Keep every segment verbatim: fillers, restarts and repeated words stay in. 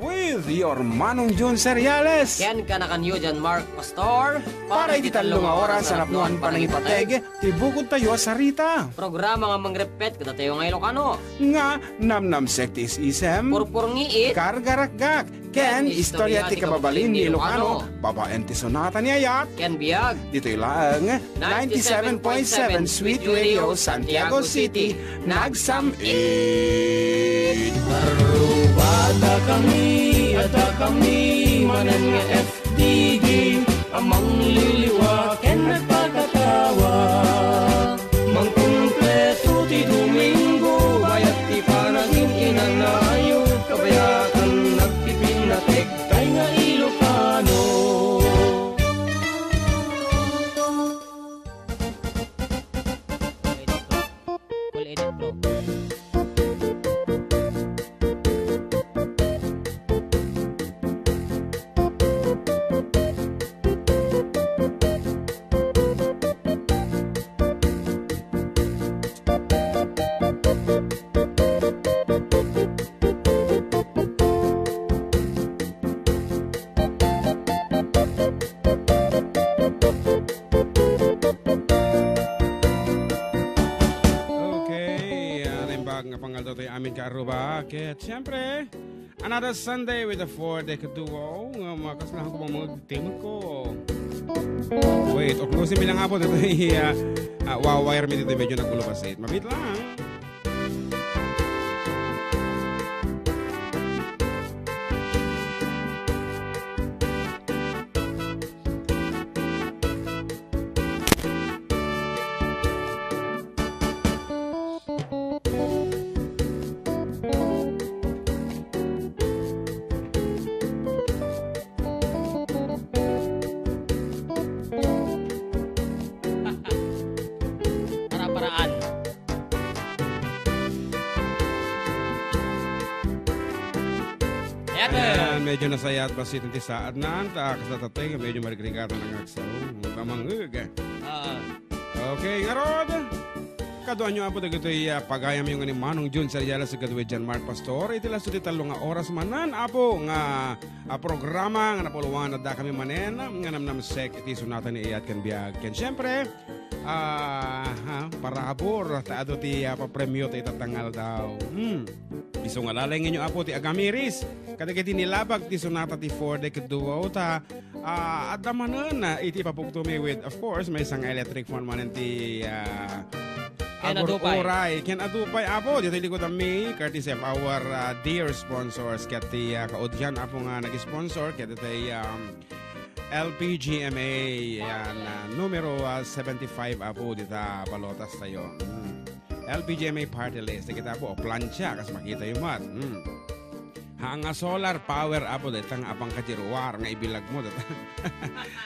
With your Manong Jun Seriales. Ken kanakanyo, John Mark Pastor. Para iti tallo nga oras a napnuan panangipateg ti bukod tayo a sarita. Programa nga mangreppet kadatayo nga Ilocano. Nga namnamsek ti is-isem. Purpurngiit. Kargarakgak. Ken istorya ti kababalin ni Ilocano. Babaen ti sonata ni Ayat. Ken biag. Ditoy laeng ninety-seven point seven Sweet Radio, Santiago City, nagsam-it. Barubadakami, adakami manen nga F D G, a mangliliwa ken nagpakatawa. Mangkumpleto ti Domingo, bayat ti panagin-inanayo, kabayatan nagpipinnatek, tay nga Ilocano. Full edit, bro. Okay, ah, naimbag nga pangaldaw tayo amin ka Aruba. Ket, siyempre, another Sunday with the Four Deck Duo. Nga makasla ko bang mga team ko. Wait, oklusin mi lang nga po. Dito, ah, ah, wawire mi dito. Medyo nagulo pa sa it. Mabit lang. Para-paraan. Ayan, eh. Ayan, medyo nasayaat bassit ti saad na, ta, kasla tatay, medyo marigrigat na nga agsaw. Kamangeg. Ah. Okay, ngarud. Kaduanyo, Apo, dagitoy, ah, pagayamyo nga ni Manong Jun Seriales, ken ni John Mark Pastor. Iti lasto ti tallo nga oras manen, Apo, nga, ah, programa nga napuluan, adda kami manen, nga namnamsek iti sonata ni Ayat ken biag. Ken, siyempre, ah, ha, parabur, ta adu ti, ah, papremio ta ita nga aldaw. Hmm. Isu nga lalengenyo, Apo, ti agamiris kadagiti nilabag ti sonata ti Four Deck Duo, ta, ah, adda manen, ah, iti papugtomi with, of course, maysa nga electric fan manen ti, ah, Ken adu pay. Agur-uray. Ken adu pay, Apo, ditoy likudanmi, courtesy of our, ah, dear sponsors, ket ti, ah, kaudian, Apo, nga nag-sponsor, ket ditoy, um, L P G M A, yan, ah, numero, ah, seventy-five, Apo, dita balotas tayo. Mm. L P G M A party list. Dagita, Apo, o plancha, kas makitayo met. Mm. Ha, nga solar power, Apo, dayta nga apang ka di ruar nga ibilagmo, dayta.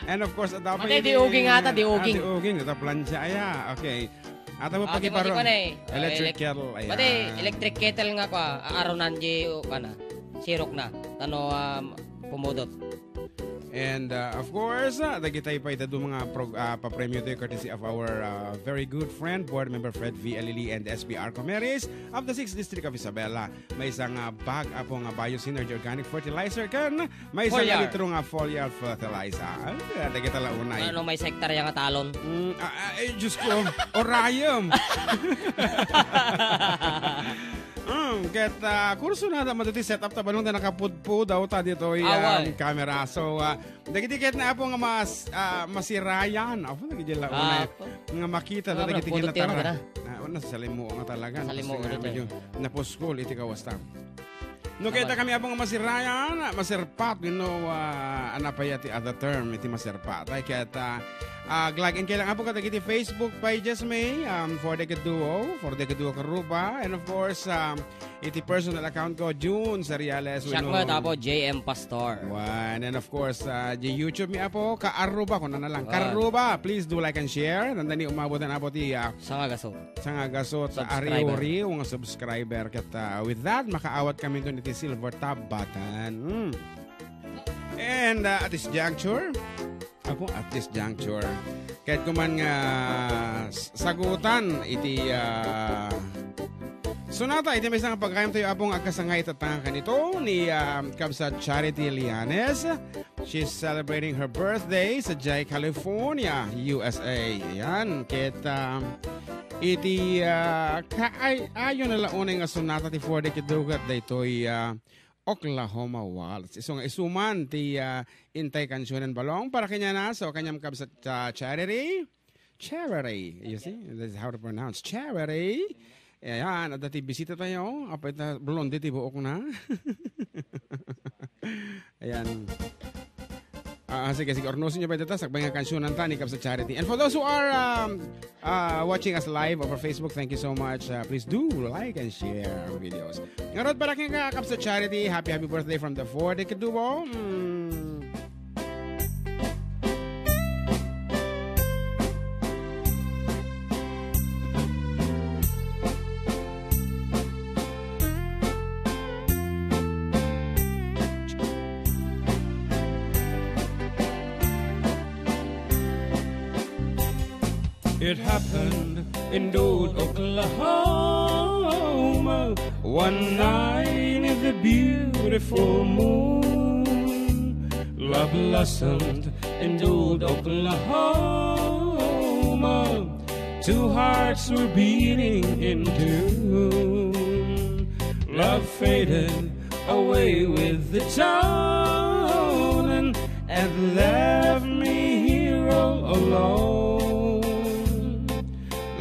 And of course, adda pay di uging ata, di uging. Ah, di uging, dayta plancha, aya. Okay. Ata mo Ah, pati di mo, di paro-, ko na eh. Ah, electric elec-, kettle, ayan. Pati electric kettle nga kwa, aarunan di, o, kana, sirok na. Tano, um, pumudot. And, uh, of course, uh, dagitay pay adu nga prog-, uh, papremio tayo courtesy of our, uh, very good friend, Board Member Fred V. Alili and S P R Comeris of the sixth District of Isabela. Maysa nga bag, Apo, nga Bio Synergy Organic Fertilizer ken maysa nga Foliar. Litro nga Foliar Fertilizer. Ah, dagita la unay. Ano, may sektarya nga talon? Mm, ah, ah, eh, Diyos ko, orayem. Mm, ket, ah, kurso na naman iti setup ta balong ta nakapudpud daw ta ditoy, Awan. Um, camera. So, ah, dagiti ket na, Apo, nga mas-, ah, masirayan. Apo, dagiti la unay Apo. Nga makita Nga dagiti pudot ti kinatara. Kamera. Ah, una, salimuo nga talaga, no? Salimuo Kasi nga ito. Medyo napuskol iti kawasta. No, kita Awan. Kami, Apo, nga masirayan, maserpat, you know, ah, ano pa ya ti other term, iti maserpat. Ay, ket, ah, Ah, glagin kay lang, Apo, kadagiti Facebook pages mi, um, For the Good Duo, For the Good Duo Karuba, and of course, um, iti personal account ko, June Seriales. Siak Wenno. Met, Apo, J M Pastor. Wan, and of course, ah, di YouTube mi, Apo, Kaaruba, kung na lang. Wan. Karuba, please do like and share. Nanda ni umabot na, Apo, ti, ah, Sangagasot. Sangagasot, sa Subscriber. Ari-uri, nga subscriber. Ket, ah, with that, makaawat kami dun iti silver tab button. Mm. And, uh, at this juncture, Apo, at this juncture, kahit kuman nga s-, sagutan iti, uh, Sonata, iti maysa nga pagayam tayo, Apo, nga agkasangay itattanga kanito ni, ah, Kabsat Charity Lianes. She's celebrating her birthday sa Jai, California, U S A. Ayan, ket, ah, iti, ah, kaay-ayo na la unay nga sonata ti For the Kidugat daytoy, ah, Oklahoma Waltz. Isu nga isuman ti, ah, intay kansionen balong para kaniana. So, kaniam, Kabsat, ah, Charity. Charity. You see? That's how to pronounce. Charity. Ayan, adda ti bisita tayo. Apay ta, blonde ti buok na. Ayan. Ah, ah, sige, sige. Ornosin niyo pa ito, ta. Sakbay nga kansionan ta ni Kabsat Charity. And for those who are, um, uh, watching us live over Facebook, thank you so much. Uh, please do like and share our videos. Ngarud, para kaniam, Kabsat Charity, happy, happy birthday from the four Decaduo. Mm. It happened in old Oklahoma, one night in the beautiful moon. Love blossomed in old Oklahoma. Two hearts were beating in tune. Love faded away with the town and, and left me here all alone.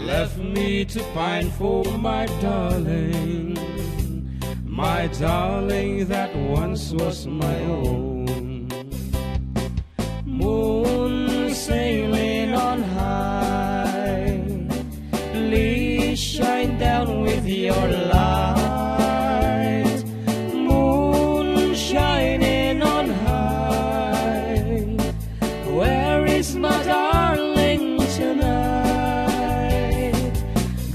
Left me to pine for my darling, my darling that once was my own. Moon sailing on high, please shine down with your light. Moon shining on high, where is my darling tonight?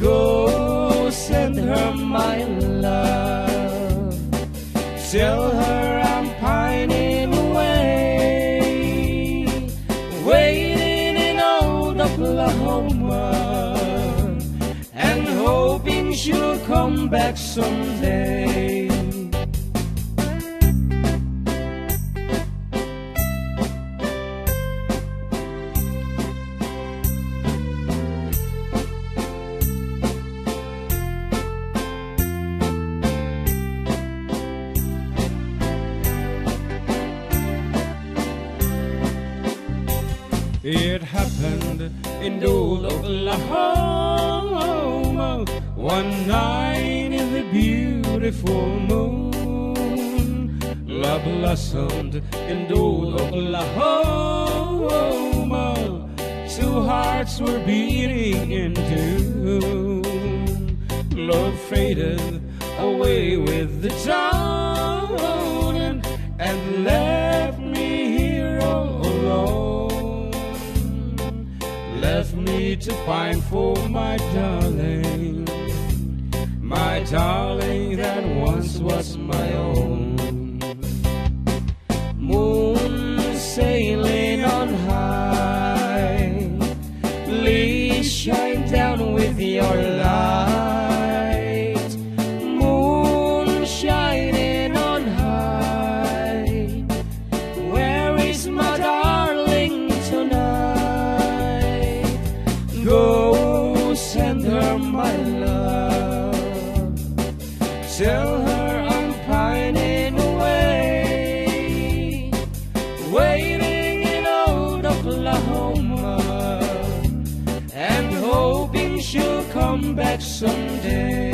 Go send her my love. Tell her I'm pining away, waiting in old Oklahoma, and hoping she'll come back someday. It happened in old Oklahoma, one night in the beautiful moon. Love blossomed in old Oklahoma. Two hearts were beating in tune. Love faded away with the town and, and left me here all alone. Left me to pine for my darling, my darling that once was my own. Moon sailing on high, please shine down with your light. Moon shining on high, where is my darling tonight? Go send her my love. Tell her I'm pining away, waiting in old Oklahoma, and hoping she'll come back someday.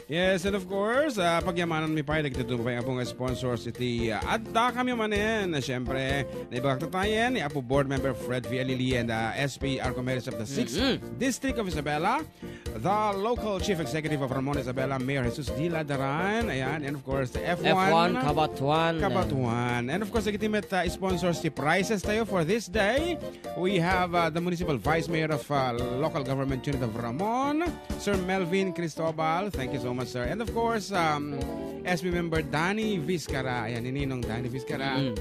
Yes, and of course, ah, pagyamanan mi pay dagiti dumapay nga Apo nga sponsors iti, ah, adda kami manen. Siyempre, naibagak tattayen ni Apo Board Member Fred V. Alili and, ah, S P Arco Mayors of the sixth Mm-mm. District of Isabela, the local Chief Executive of Ramon Isabela, Mayor Jesus Dila Daran, ayan, and of course, the F one, F one Kabatuan. Kabatuan. And of course, dagiti met, ah, sponsors ti prizes tayo for this day. We have, uh, the Municipal Vice Mayor of, uh, Local Government Unit of Ramon, Sir Melvin Cristobal. Thank you so much, sir. And of course, um, S B member Danny Vizcara. Ayan, ni Ninong Danny Vizcara. Mm.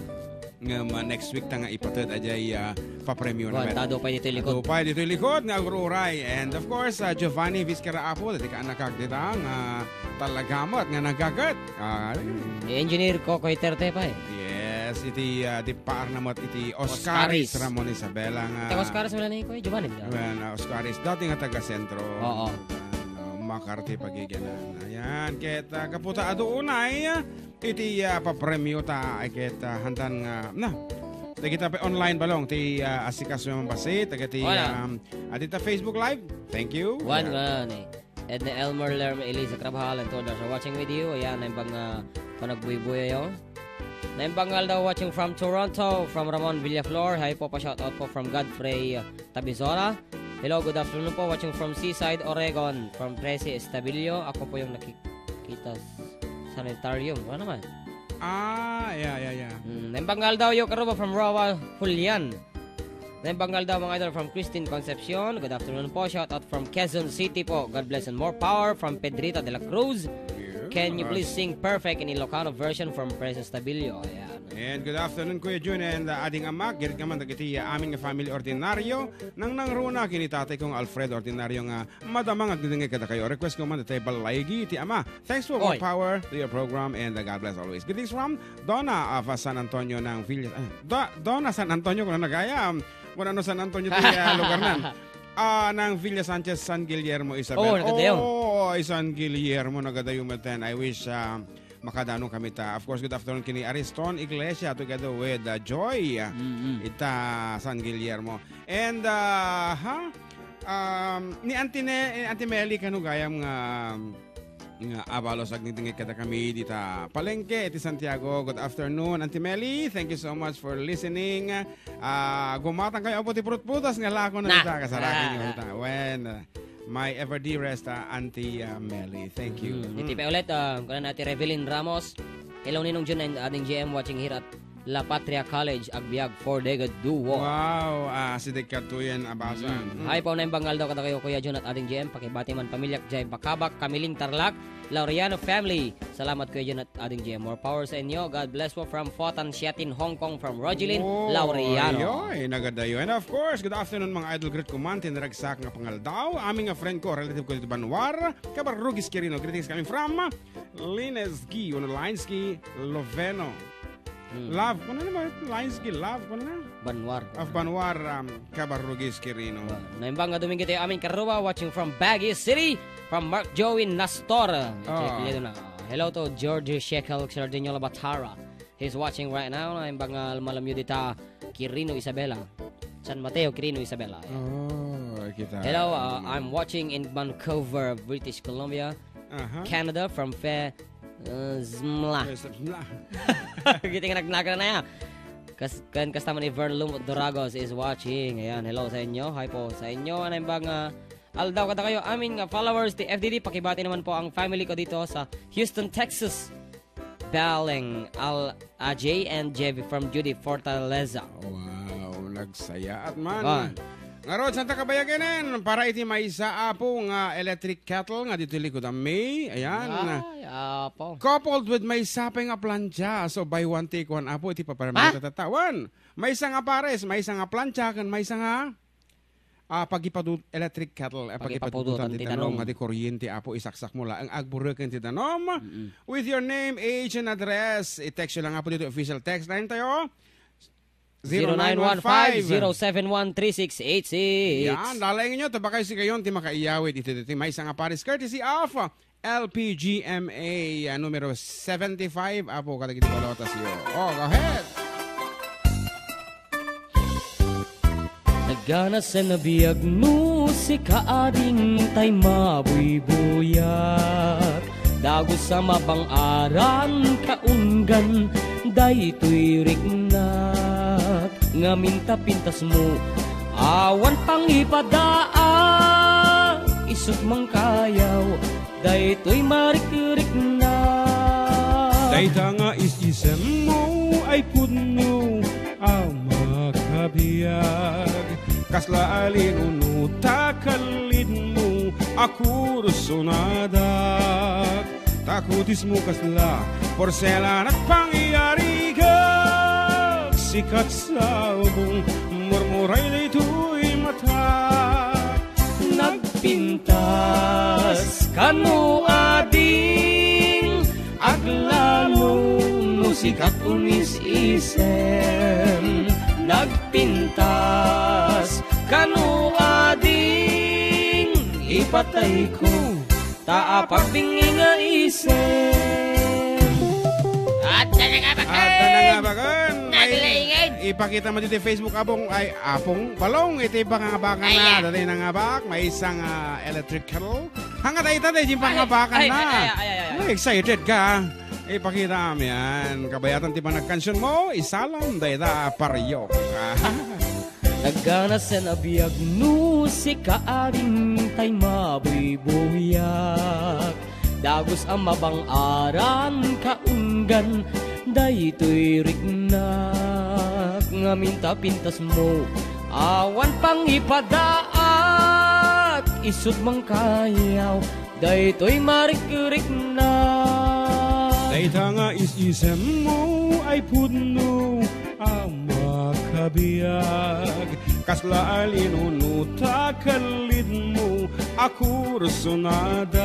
Ngem, ah, next week ta nga ipated ajay, ah, papremio na met. Adu pay ditoy likod. Adu pay ditoy likod nga agururay. And of course, ah, Giovanni Vizcarra Apo, dati kaanakak dita nga talaga met nga nagaget. Ah, Engineer Coco Iterte pay. Yes, iti, ah, di paar na met iti Oscaris Oscaris. Ramon Isabela nga Iti Oscaris wala ni Kuya Giovanni. Well, ah, Oscaris, dati nga taga-sentro. Oo. Ano, Makarte pagigianan. Ayan, ket, ah, gapu ta adu unay, iti, ah, papremio ta, ay ket, ah, handan nga, na, dagita pay online balong, ti, ah, asikaso nga bassit, dagiti, Wala. um, adita Facebook Live. Thank you. One, Yeah. one, eh. Edna Elmer, Lerma Elisa Crabhal, and to others are watching with you. Ayan, naimbag nga panagbuybuyayo. Naimbag nga aldaw watching from Toronto, from Ramon Villaflor. Hi po, pa-shoutout po from Godfrey, uh, Tabizora. Hello, good afternoon po. Watching from Seaside, Oregon, from Tracy Estabilio. Ako po yung nakikita s-, sanitarium. Ano naman? Ah, yeah, yeah, yeah. Mm, naimbag nga aldaw, yo, karuba from Roa, Julian. Naimbag nga aldaw, mga idol, from Christine Concepcion. Good afternoon po. Shout out from Quezon City po. God bless and more power from Pedrita de la Cruz. Yeah. Can you please sing Perfect in Ilocano version from Precious Tabilio? Ayan. And good afternoon, Kuya Jun and, uh, Ading Amak. Girit ka man dagiti, uh, amin nga family ordinaryo. Nang nangruna kini tatay kong Alfred Ordinaryo nga madama nga agdingdingig kadakayo. Request ko man, itay balaygi iti ama. Thanks for more Oy. power to your program and, uh, God bless always. Greetings from Donna of, uh, San Antonio ng Villa, ah, Do-, Donna San Antonio, kung nagayam. Kung ano San Antonio ti, uh, lugar nan. Ah, ng Villa Sanchez, San Guillermo, Isabel. Oo, nagadayo. Oo, ay San Guillermo, nagadayo met ten. I wish, uh, makadano kami ta. Of course, good afternoon kini Ariston Iglesia together with, uh, Joy, uh, Mm-mm. ita San Guillermo. And, uh, ha? Um, ni Auntie Ne-, ni Auntie Meli, kano gayam nga, nga abalos agdingdingig kadakami dita palengke iti Santiago. Good afternoon, Auntie Meli. Thank you so much for listening. Ah, gumatang kayo, apo ti prutprutas nga lako na Nah. ita, kasarakan Ah, niyo ah. ita. When, uh, my ever dearest, uh, Auntie, uh, Meli. Thank you. Mm, iti Mm. pay ulit, uh, kuna na ti Revelyn Ramos. Hello, Ninong Jun and Ading J M, watching here at La Patria College, agbiag for the good duo. Wow, ah, si Dek Katuyan Abasan. Mm. Mm. Hi po, naimbag nga aldaw kadakayo, Kuya Jun at Ading J M. Pakibati man pamilyak jay Bakabak, Kamiling, Tarlac, Laureano family. Salamat, Kuya Jun at Ading J M. More power sa inyo. God bless po from Fotan Siatin, Hong Kong, from Rogelin Oh, Laureano. Ayoy, nagadayo. And of course, good afternoon, mga idol. Greet ko man, tinaragsak nga pangaldaw. Aming nga friend ko, relative ko dito, Banwar, Cabarrugis Quirino. Greetings coming from Linesky, Unalansky, Loveno. Hmm. Love, kung ano naman, Linesky, Love, kung ano na? Banwar. Of Banwar, um, Cabarrugis Quirino. Ba, naimbag nga Domingo tayo amin karua, watching from Baguio City, from Mark Joey Nastor. Oh. Check nyo na. Hello to George Shekel Sardiñola Batara. He's watching right now. Naimbag nga malam nyo dita, Quirino Isabela. San Mateo, Quirino Isabela. Oh, kita. Hello, uh, I'm watching in Vancouver, British Columbia, Aha. Canada, from Fe-, uh, Zmla. Fe-, Zmla. Kita nga nagnagra na yan. Kas-, kan customer ni Vern Lumut Doragos is watching. Ayan, hello sa inyo. Hi po sa inyo. Ano yung bang, ah, aldaw kada kayo? Amin nga followers ti F D D, pakibati naman po ang family ko dito sa Houston, Texas. Baleng, Al, ah, J and J V from Judy Fortaleza. Wow, nagsayaat man. Ah. Ngarud, Santa Kabayagan, para iti maysa, apo, nga electric kettle nga dito likod a May. Ayan. Ay, apo. Coupled with maysa pay nga plancha. So, buy one, take one, apo, iti paparamita Ah? tatawan. Maysa nga pares, maysa nga plancha, kan maysa nga, ah, pagipadu-, electric kettle, eh, Pagipapudutan pagipadutan ti ti danom. danom, nga di kuryente, apo, isaksak mo laeng, agbureken ti danom. Mm-mm. With your name, age, and address, i-text nyo lang, apo, dito, official text line tayo. Zero nine one five, zero seven one, three six eight six. Yan, lalaing nyo, tabakay si gayon, ti makaiyawid, iti, iti, maysa nga pares, courtesy of L P G M A, ah, numero seventy-five, apo, kadagiti balotas yo. Oh, go ahead. Nagana sen a biagmo, sika ading tay mabuybuyak. Dagus a mabang-aran kaunggan daytoy riknak. Ngamin ta pintasmo, awan pangipadaag, isut' mangkayaw, daytoy marikriknak. Dayta nga is-isemmo ay pudno a makabiag. Kasla a linuno ta kallidmo a kursonadak. Ta kutismo kasla porselan a pangyarigak. Sikat sabong, murmuray daytoy matak. Nagpintas kano ading, aglalo no sikat umis-isem. Nagpintas kano ading, ipatayko ta apagbingi nga isem. Adda na nga bakun. Adda na nga bakun. May ipakita mo dito Facebook, Apong, ay, Apong Balong, iti pangangabakan na. Ayan. Dati nangabak, may isang, ah, electric kettle. Hanga tayo, tayo, yung pangabakan na. Ay, ay, ay, ay, ay, ay. Ay, excited ka, ah. Ipakita mo yan. Kabayatan ti panagkansion mo, isalam, dayta, pariyok. Naganasen a biag no sika ading tay mabuybuyak. Dagus a mabang-aran kaunggan daytoy riknak. Ngamin ta pintasmo, awan pangipadaak, isut' mangkayaw daytoy marikriknak. Dayta nga is-isemmo ay pudno a makabiag. Kasla a linuno ta kalidmo a kursunadak.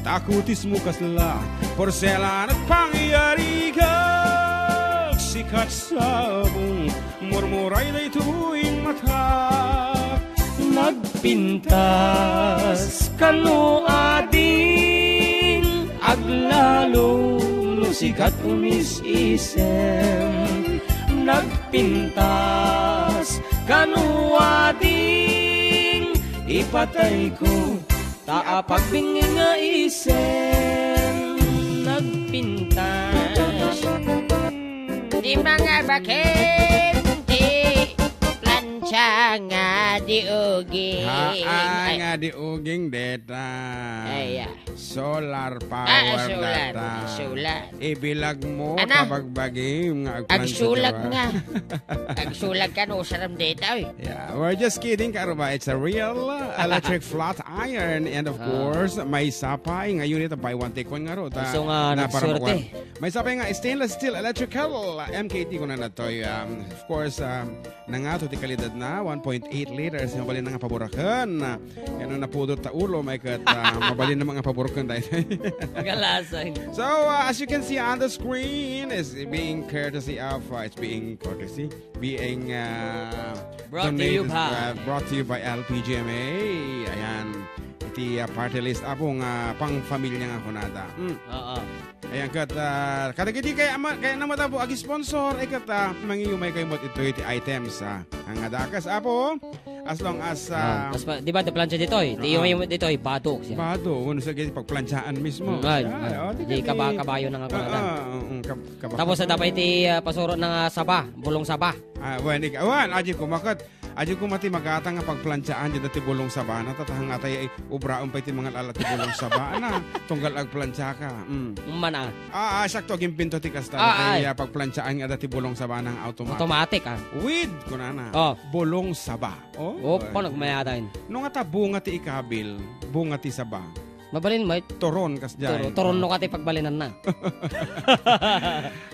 Ta kutismo kasla porselan a pangyarigak. Sikat sabong, murmuray daytoy matak. Nagpintas kano ading, aglalo no sikat umis-isem. Nagpintas kano ading, ipatayko ta apagbingi nga isem. Nagpintas. Di mga baket, di plancha nga di uging. Haan nga di uging deta. Ay, ah. Solar power data. Ah, solar. Solar. Ibilagmo, kabagbagim, nga agplancha. Agsulag nga. Agsulag ka, no, saram deta, oy. Yeah, we're just kidding, karuba. It's a real, uh, electric flat iron. And of course, maysa pay nga unit of buy one, take one nga ro. Isu nga nagswerte. Maysa pay nga stainless steel electrical, uh, M K T kuna natoy. Um, of course, um, nangato ti kalidad na, one point eight liters, mabalin na nga paburaken. Kaya nung napudot ta ulo, may ket, ah, mabalin na nga paburaken tayo. Galasay. So, uh, as you can see on the screen, is being courtesy of, uh, it's being courtesy, being, uh, brought to you donated, by, uh, brought to you by L P G M A. Ayan, iti, uh, party list, apo nga pangfamilya nga kunada. Mm. Oo. Ayan, ket, ah, kadagiti kay ama-, kay namatabo ag-sponsor, ay ket, ah, mangiyumay kayo met itoy ti items, ah. Ang adakas, apo, as long as, ah, kas pa, di ba, ti plancha ditoy? Ti iyumay met ditoy, bado siya. Bado, wenno sa pagplanchaan mismo. Mm, ay, ah, ay, oh, di kaba-, kabayo na nga kunada. Ah, ah, mm, kab-, kaba-, tapos, ah, dapat iti, ah, pasuro na nga saba, bulong saba. Ah, wen, ik-, wen, aji kumakat. Aji koma ti magata nga pagplanchaan, dida ti bulong sabana, ta, ta, nga tayo, eh, ubraon pay ti mangalala ti bulong sabana, tunggal agplancha ka. Mm. Mana. Ah, ah, sakto, agimpinto ti kasta, ah, ay, ah, pagplanchaan nga da ti bulong sabana nga automatic. Automatic, ah. With, kunana, oh, bulong saba. Oh, oh, paano kumayatan? No nga ta bunga ti ikabil, bunga ti saba. Mabalin met. Turon, kas diay. Turo-, turon no kati pagbalinanna.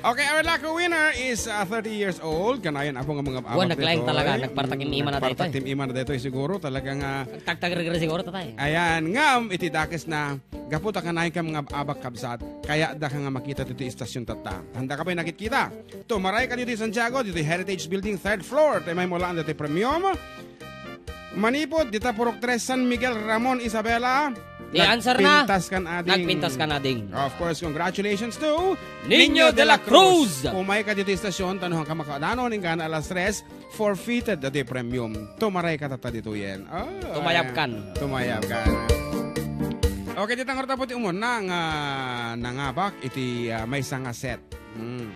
Okay, our lucky winner is, uh, thirty years old. Kanayon, apo nga mga abak daytoy. Naglaing talaga. Nagpartak im-ima na daytoy. Nagpartak im-ima na daytoy siguro. Talaga nga. Tagtagregre siguro, tatay. Ayan. Ngam, iti dakes na, gapu ta kanayon ka mga abak kabsat, kayatda ka nga makita ditoy istasyon tatta. Handa ka pay nakitkita? Tumaray ka ditoy Santiago, ditoy Heritage Building, third floor. Tay maymulaan ditoy premium. Manipud dita Purok Tres, San Miguel, Ramon, Isabela. Ti answer na, nagpintas kan ading. Nagpintas kan ading. Of course, congratulations to Niño de la Cruz. Umay ka dito istasyon, tanuhan ka makadanon, ingkana alas tres, forfeited dati premium. Tumaray ka tatta ditoyen. Ah, tumayab kan. Tumayab kan. Okay, di tangor tapo ti umuna nga nangabak iti, ah, maysa nga set. Hmm.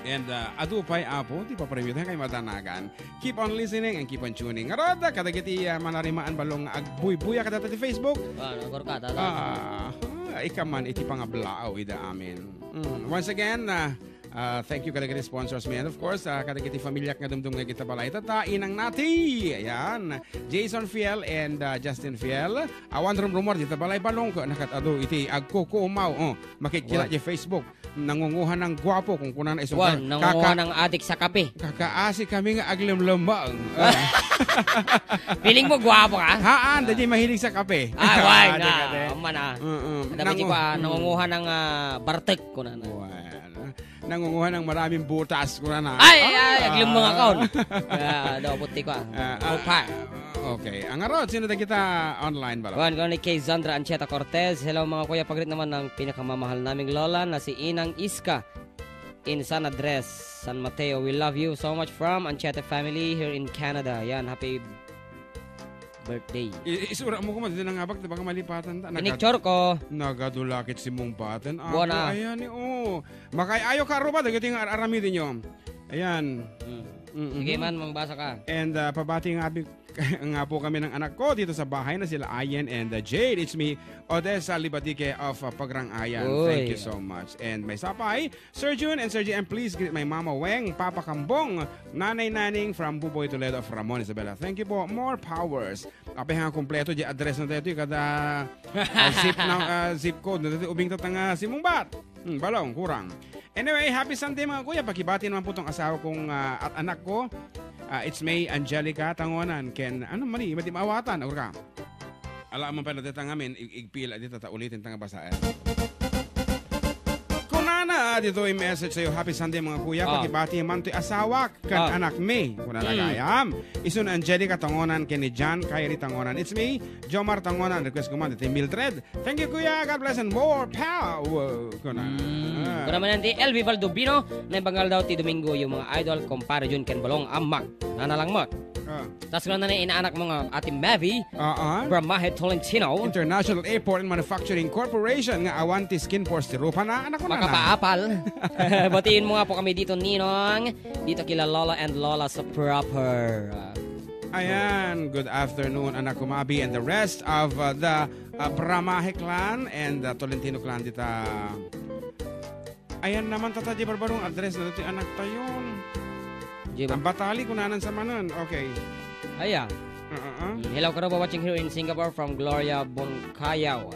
And, uh, adu pay, Apo, ti papremio tayo kay madanagan. Keep on listening and keep on tuning. Ngarud, kadagiti, uh, manarimaan balong nga agbuybuya kadata ti Facebook. Ah, nagor ka, tata. Ah, ah, ika man iti pangablaaw ida amin. Mm. Once again, uh, Ah, thank you kadagiti sponsors mi. And of course, ah, kadagiti familiak nga dumdum nga ita balay. Tata, Inang Nati, ayan. Jason Fiel and, ah, Justin Fiel. Awan rumrumor dita balay balong ka nakat adu iti agkukumaw. Oh, makikita Wan. Di Facebook. Nangunguha ng gwapo kung kunana isang Wan, ka-, nangunguha kaka-, ng adik sa kape. Kakaasi kami nga aglemlembang. Ah. Feeling mo gwapo ka? Haan, dadi mahilig sa kape. Ah, why Ah, nga? dati. Aman, ah. Mm-mm. Kada Nangu- ko, ah, Mm. nangunguha ng, ah, bartek, kunana. Wan. Nangunguha ng maraming butas, kunana. Ay, ay, Ah. aglemmeng account. Ah, daw puti ko, ah. Ah, ah, Opa. Okay. Ang arot, sino da kita online, bala? Kuan, kuan ni kay Zandra Anchieta Cortez. Hello, mga kuya, pagrit naman ng pinakamamahal naming lola na si Inang Iska in San Andres, San Mateo. We love you so much from Anchieta family here in Canada. Yan, happy birthday. I-, isura mo ko, madali na nga bak, di ba ka malipatan ta? Nagad-, Pinicture ko. Nagadulakit si mong batan. Buwan Apo, na. Ayan, eh, oh. Makay-ayo ka, Ruba, dagiti nga ar-, aramidin nyo. Ayan. Mm. Mm-mm. Sige man, mangbasa ka. And, ah, pabati nga abi-, nga po kami ng anak ko dito sa bahay na sila Ayen and, ah, Jade. It's me, Odessa Libadique of, ah, Pagrang Ayan. Uy. Thank you so much. And may sapay, Sir Jun and Sir J M, please greet my mama Weng, Papa Kambong, Nanay Naning from Buboy Toledo of Ramon, Isabela. Thank you po. More powers. Apay nga kompleto di address na tayo, kada, ah, zip na, ah, zip code na tayo, ubing tatanga simungbat. Hmm, balong, kurang. Anyway, happy Sunday, mga kuya. Pakibati naman po tong asawa kong, ah, at anak ko. Ah, it's May Angelica Tangonan. Ken, ano, mali, mati maawatan, or ka? Ala man pala deta ngamin, ig-, igpila dita ta ulitin ta nga basaen. Kunana, dito yung message sa'yo. Happy Sunday, mga kuya. Ah. Pakibati man to'y asawak, kan Ah. anak mi. Kunana Mm. gayam. Isun Angelica Tangonan, ken ni John Kyrie Tangonan. It's me, Jomar Tangonan. Request ko man, dito yung Mildred. Thank you, kuya. God bless and more power. Kunana. Mm. Ah. Kuna man yan ti L V Valdovino, na ibangal daw ti Domingo, yung mga idol, kumpare Jun, ken Balong, amag. Nana lang mo. Ah. Tas kuna na inaanak mo nga Ate Mavi, Ah, ah. Bramahe Tolentino. International Airport and Manufacturing Corporation nga awan ti skin pores ti rupa na, anak ko na na. Makapaapal. Batiin mo nga po kami dito, Ninong. Dito kila Lola and Lola sa proper. Ayan, good afternoon, anak ko Mavi and the rest of, uh, the, uh, Bramahe clan and, uh, Tolentino clan dita. Ayan naman, tata, di barbarong address na ti anak tayon. Di ba? Ang batali, kunanan sa manan. Okay. Aya. Uh-uh. Mm, hello, Karuba, watching here in Singapore from Gloria Boncayaw.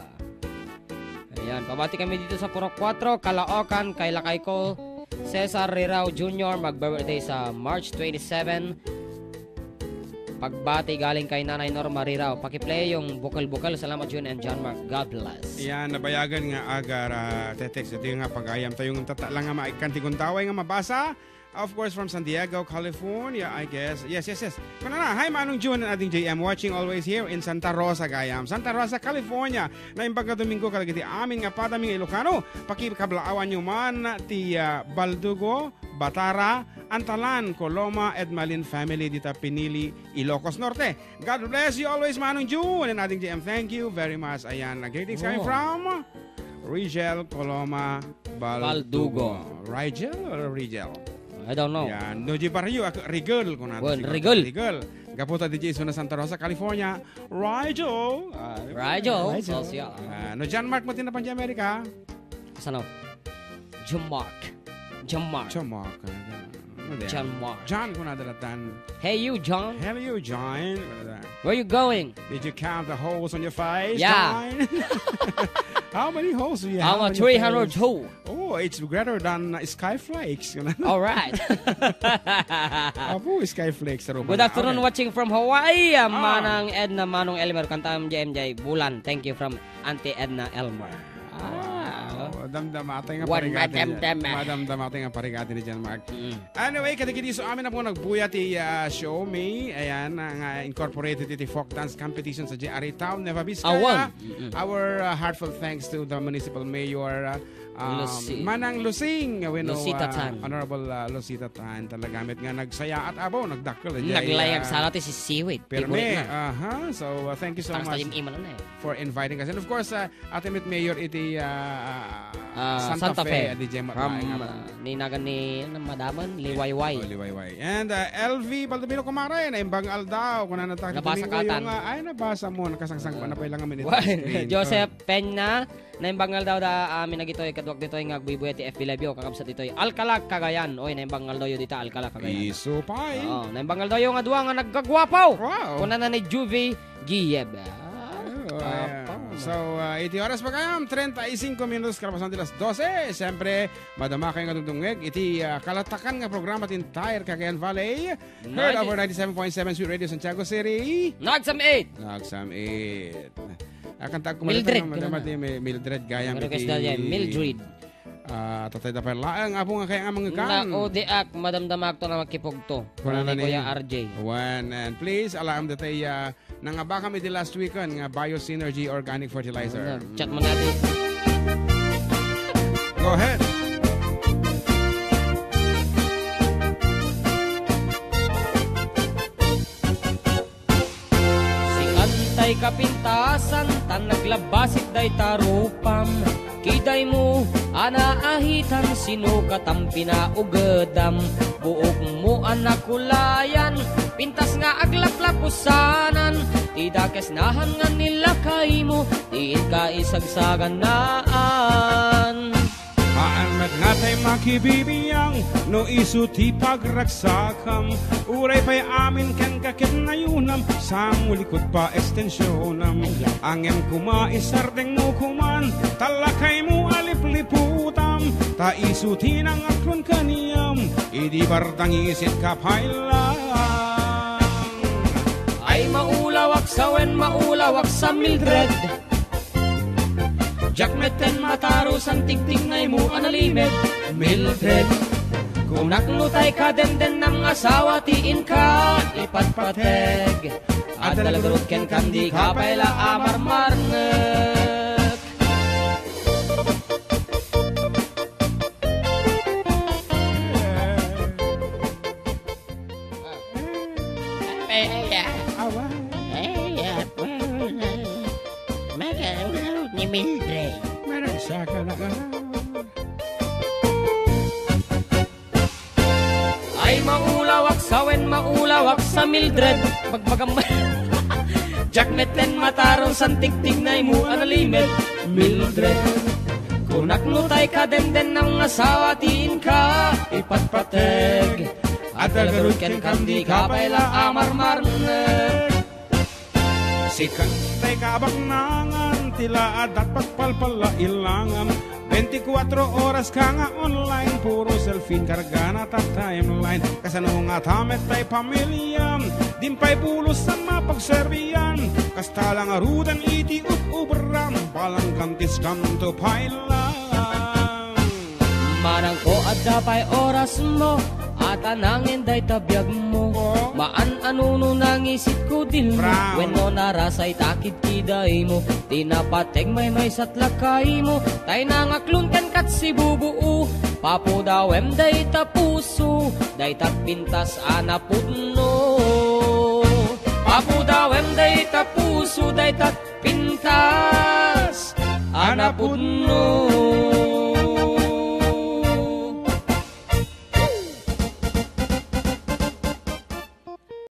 Ayan, pabati kami dito sa Purok Cuatro, Caloocan, kay lakay ko, Cesar Rirao Junior, magbe-birthday sa March twenty-seven. Pagbati galing kay Nanay Norma Rirao. Paki-play yung bukal-bukal. Salamat, Jun and John Mark. God bless. Yan, nabayagan nga agar, ah, te-text. Ito yung nga pag-ayam tayo ng tata lang nga maikan ti gundaway nga mabasa. Of course, from San Diego, California, I guess. Yes, yes, yes. Kuna na, hi, Manong Jun and Ading J M. Watching always here in Santa Rosa, Gayam. Santa Rosa, California. Naimbag nga Domingo, kadagiti amin nga padami nga Ilocano. Pakikablaawan nyo man ti, ah, Baldugo, Batara, Antalan, Coloma, Edmalin family, dita Pinili, Ilocos Norte. God bless you always, Manong June and Ading J M. Thank you very much. Ayan, greetings coming Oh. from Rigel Coloma Baldugo. Baldugo. Rigel or Rigel? I don't know. Yan. No, di barrio, ak-, Rigel, kung natin Well, siguro. Rigel. Rigel. Gaputa di Jason na Santa Rosa, California. Rigel. Ah, Rigel. Rigel. Social. Ah, no, John Mark mo tinapan di Amerika. Saan? John Mark. John Mark. John Mark. Ano yan? John Mark. John, kung nadalatan. Hey, you, John. Hello, John. Where you going? Did you count the holes on your face, Yeah. John? How many holes do you have I'm a on your three hundred face? Hole. Oh, it's greater than, uh, skyflakes. All right. Apo, skyflakes, Ruben. Good afternoon, Okay. watching from Hawaii. Ah, Ah. Manang Edna, Manong Elmer, Kantam, J M J, Bulan. Thank you from Auntie Edna Elmer. Ah. Wow. Damdamatay nga One parigati ni madamdama. Madamdamatay nga parigati ni John Mark. Mm. Anyway, kadagiti so amin na po nagbuya ti, ah, show, May. Ayan, ah, nga incorporated iti folk dance competition sa J R A Town, Nueva Vizcaya. Awan. Mm-mm. Our, ah, heartfelt thanks to the municipal mayor, ah, um, Lucy. Manang Lusing, we know, Lucita ah, Tan. Honorable, ah, Lucita Tan. Talaga met nga nagsayaat abo, nagdakkel, eh, Naglayag ah, sana ti sisiwit. Pirmi. Favorite na. Aha. So, uh, thank you so Tapos much tayo yung iman na eh. for inviting us. And of course, uh, Ate Met Mayor, iti, uh, Ah, Santa Santa Fe, Fe. Adi Gemma From, Laing, ah, ni nagan ni, ano, Madaman, Liwayway. Oh, Liwayway. And, ah, L V Baldomino, kumare, naimbang aldaw, kunana ta, Nabasa Domingo katan. Yung, ah, ay, nabasa mo, nakasangsang pa na pala nga minute Why? screen. Joseph Peña, naimbang aldaw da, amin na gitoy, kaduak ditoy, nga agbuybuyat ti F B Live yo, kakabsat ditoy. Alcala, Cagayan. Oy, naimbang aldaw yo dita, Alcala, Cagayan. Isu pay. Oo, naimbang aldaw yo nga dua nga nagkagwapo. Wow. Kunana ni Juvie Gieb. Ah, Oh, ayan. Apo. So, ah, iti oras pa kayam, treinta y cinco minutos, kalapasan ti las doce. Siyempre, madama kayo nga dungdungeg iti, ah, kalatakan nga programa ti entire Cagayan Valley. Heard Ninety- over ninety-seven point seven Sweet Radio Santiago City. Nagsam-it. Nagsam-it. Akan tag Mildred, madama, madama ganun. Ti Mi-, Mildred gayam Ang request iti, na yan, Mildred. ah, tatay da pay laeng, apo nga kaya nga mangikan. Nao, diak, madamdamak to na makipugto. Kunana Ni ni Kuya R J. One, and please, alaam da tayo, ah, nangabakam iti last weekend nga Biosynergy Organic Fertilizer. Ano, chat mo natin. Go ahead. Sikan tay kapintasan, tan naglabasit dayta rupam. Kidaymo a naahitan, sino katam pinaugedam? Buokmo a nakulayan, pintas nga aglaplapusanan. Ti dakes nahan nga nilakaymo, ti inka isagsaganaan. Haan met nga tay makibibiang, no isu ti pagragsakam. Uray pay amin kenka ket nayunam, sango likod pa ekstensionam. Ay, ay. Angem koma isardengmo koman, talakaymo a lipliputam. Ta isu ti nangaklon kaniam, idi bardangisit ka pay lang. Ay, maulawak sa wen, maulawak sa Mildred. Diak metten mataro san tigtignaymo a nalimed, Mildred. Kunak no tay kadendennam nga asawa ti inka ipatpateg. Adda la garud kenka, dika pay la a marmarnek. Ay, ay, ah. Awa. Ay, ah, well, na-, maka-, ni Mildred. Maragsakan na ka. Ay, maulawak sa wen, maulawak sa Mildred. Pagbagam-, Diak metten mataro san tigtignaymo a nalimed, Mildred. Kunak no tay kadendennam nga asawa ti inka ipatpateg. Adda garud kenka, dika pay la a marmarnek. Sikan tay kabaknangan, ti la adda patpalpal a ilangam. Bentikuatro oras ka nga online, puro selfie kargana ta timeline. Kasano nga ta met tay pamiliam, din pay bulos a mapagserbian. Kasta la ngaruden iti ub-ubram, balang kantis kanto pay lang. Manangko, adda pay orasmo, a tanangen dayta biagmo. Oh. Maan a nuno nangisit kudilmo, Brown. Wenno narasay ta kidkidaymo. Ti napateg maymaysa ti lakaymo, tay nangaklon kenka ti sibubuo. Papudawem dayta puso, dayta pintas a napudno. Papudawem dayta puso, dayta pintas a napudno.